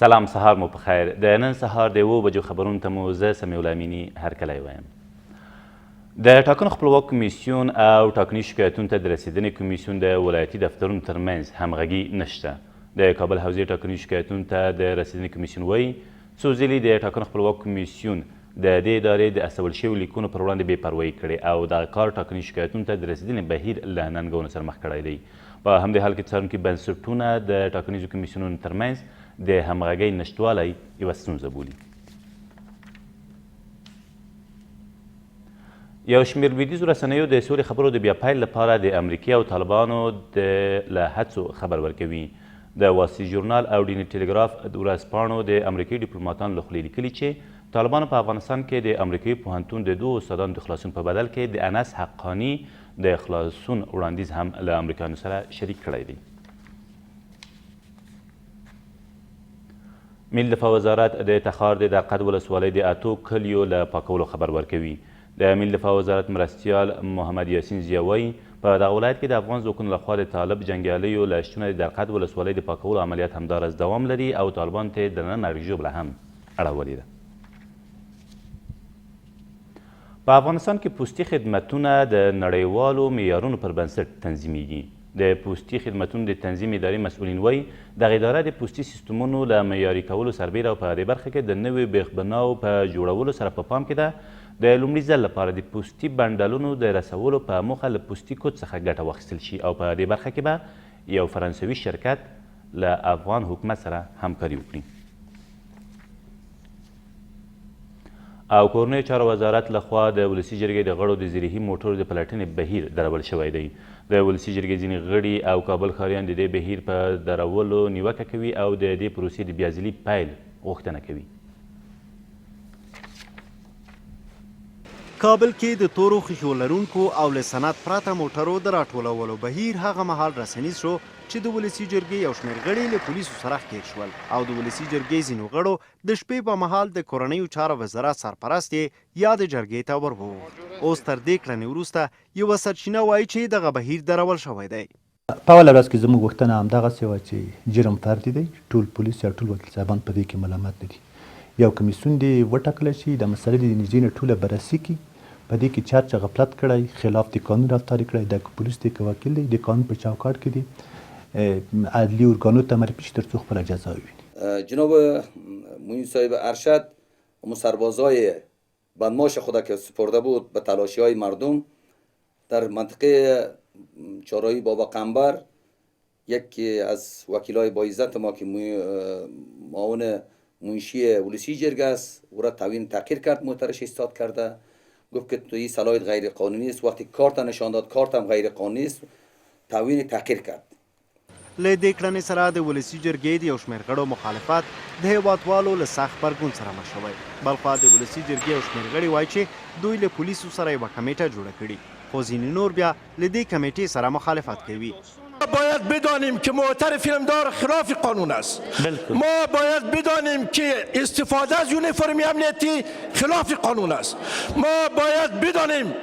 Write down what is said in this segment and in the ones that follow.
سلام سهار مو په خیر د نن سهار د 7 بجو خبرونو ته مو زه سمیع الله امیني هرکلی وایم. د ټاکنو خپلواک کمیسیون او ټاکنیز شکایتونو ته د رسیدنې کمیسیون د ولایتي دفترونو ترمنځ همغږي نشته. د کابل حوزې ټاکنیز شکایتونو ته د رسیدنې کمیسیون وایي، څو ځلي د ټاکنو خپلواک کمیسیون د دې ادارې د استول شویو لیکونو پر وړاندې بې پروایي کړې او دغه کار ټاکنیز شکایتونو ته د رسیدنې بهیر له ننګونو سره مخ کړی دی. په همدې حال کې څارونکي بنسټونه د ټاکنیزو کمیسیونونو ترمنځ د همغږۍ نشتوالی یوه ستونزه بولي. یو شمېر لویدیځو رسنیو د سولې خبرو د بیا پیل لپاره د امریکې او طالبانو د له هڅو خبر ورکوي. د وال ژورنال او ډیني ټیلیګراف ورځپاڼو د امریکایي ډیپلوماتانو له خولې لیکلي چې طالبانو په افغانستان کې د امریکایي پوهنتون د دوو استادانو د خلاصون په بدل کې د انس حقاني د خلاصون وړاندیز هم له امریکایانو سره شریک کړی دی. ملي دفاع وزارت د تخار د درقد ولسوالۍ د اتو کلیو له پاکولو خبر ورکوي. د ملي دفاع وزارت مرستیال محمد یاسین ضیا وايي، په دغه ولایت کې د افغان ځواکونو لخوا د طالب جنګیالیو له شتونه د درقد ولسوالۍ د پاکولو عملیات همداراز دوام لري او طالبانو ته یې درنه مرګ ژوبله هم اړولې ده. په افغانستان کې پوستي خدمتونه د نړیوالو معیارونو پر بنسټ تنظیمیږي. د پوستي خدمتونو د تنظیم ادارې مسؤلین وايي، دغه اداره د پوستي سیستمونو له معیاري کولو سربېره او په دې برخه کې د نویو بېخبناوو په جوړولو سره په پام کې ده د لومړي ځل لپاره د پوستي بنډلونو د رسولو په موخه له پوستي کود څخه ګټه واخیستل شي او په دې برخه کې به یو فرانسوي شرکت له افغان حکومت سره همکاري وکړي. او کورنیو چارو وزارت له خوا د ولسي جرګې د غړو د زیرهي موټرو د پلټنې بهیر درول شوی دی. د ولسي جرګې ځینې غړي او کابل ښاریان د دې بهیر په درولو نیوکه کوي او د دې پروسې د بیا ځلي پیل غوښتنه کوي. کابل کې د تورو ښیښو لرونکو او له سند پرته موټرو د راټولولو بهیر هغه مهال رسنیز شو چې د ولسي جرګې یو شمېر غړي له پولیسو سره ښکېل شول او د ولسي جرګې ځینو غړو د شپې په مهال د کورنیو چارو وزارت سرپرست یې یادې جرګې ته ور وغوښت. اوس تر دې کړنې وروسته یوه سرچینه وايي چې دغه بهیر درول شوی دی. په اوله ورځ کې زموږ غوښتنه همدغسې وه چې جرم فردي دی، ټول پولیس یا ټول وکیل صاحبان په دې کې ملامت نه دي. یو کمیسیون دې وټاکل شي، دا مسله دې د نږدې نه ټوله بررسي کړي، په دې کې چې هر چا غفلت کړی، خلاف د قانون رفتار یې کړی، دا که پولیس دی که وکیل دی، د قانون په چوکاټ کې دې عدلي ارګانونو ته معرفي شي ترڅو خپله جزا وویني. جناب معین صاحب ارشد همون سربازای بندماش خود که سپرده بود به تلاشی های مردم در منطقه چارایی بابا قنبر یکی از وکیلای با عزت ما که معاون منشی ولسی جرگه است او را توهین تحقیر کرد، موترش ایستاد کرده گفت که تو این صلاحیت غیر قانونی است، وقتی کارت نشان داد کارت هم غیر قانونی است، توهین تحقیر کرد. له دې کړنې سره د ولسي جرګې د یو شمېر غړو مخالفت د هېوادوالو له سخت غبرګون سره مخ شوی. بلخوا د ولسي جرګې یو شمېر غړي وايي چې دوی له پولیسو سره یوه کمېټه جوړه کړې، خو ځینې نور بیا له دې کمېټې سره مخالفت کوي. باید بدانیم که موتر فیلمدار خلاف قانون است. ما باید بدانیم که استفاده از یونیفرم امنیتی خلاف قانون است. ما باید بدانیم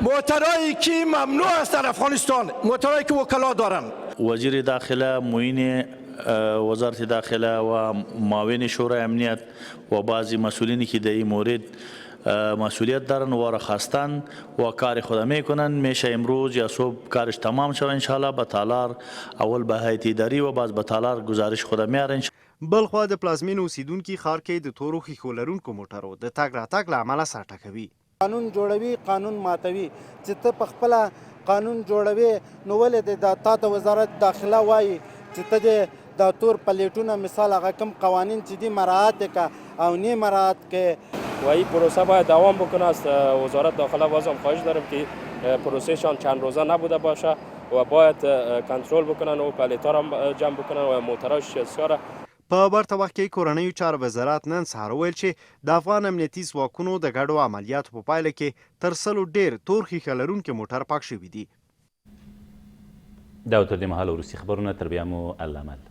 موترهایی که ممنوع است در افغانستان، موترهایی که وکلا دارند. وزیر داخله، معین وزارت داخله و معاون شورای امنیت و بعضی مسئولینی که در این مورد مسئولیت دارن و را خواستن و کار خود میکنن، میشه امروز یا صبح کارش تمام شود انشاءالله. به تالار اول به هیئت اداری و باز به تالار گزارش خود میارن. بلخوا د پلازمېنې اوسېدونکي ښار کې د تورو ښیښو لرونکو موټرو د تګ راتګ له امله سر ټکوي. قانون جوړوي قانون ماتوي، چې ته په خپله قانون جوړوې نو ولې دې دا تا ته وزارت داخله وایي چې ته دې دا تور پلیټونه مثال هغه کوم قوانین چې دي مراعات یې که او نې مراعات کې. و این پروسه باید دوام بکنه. از وزارت داخله باز هم خواهش دارم که پروسه شان چند روزه نبوده باشه و باید کنترل بکنن و پلیتا را جمع بکنن و موترهای شیشه را. په ورته وخت کې کورنیو چارو وزارت نن سهار وویل چې د افغان امنیتي ځواکونو د ګډو عملیاتو په پایله کې تر سلو ډېر تور ښیښه لرونکي موټر پاک شوي دي. دا و تر دې مهاله وروستي خبرونه، تر بیا مو الله مل.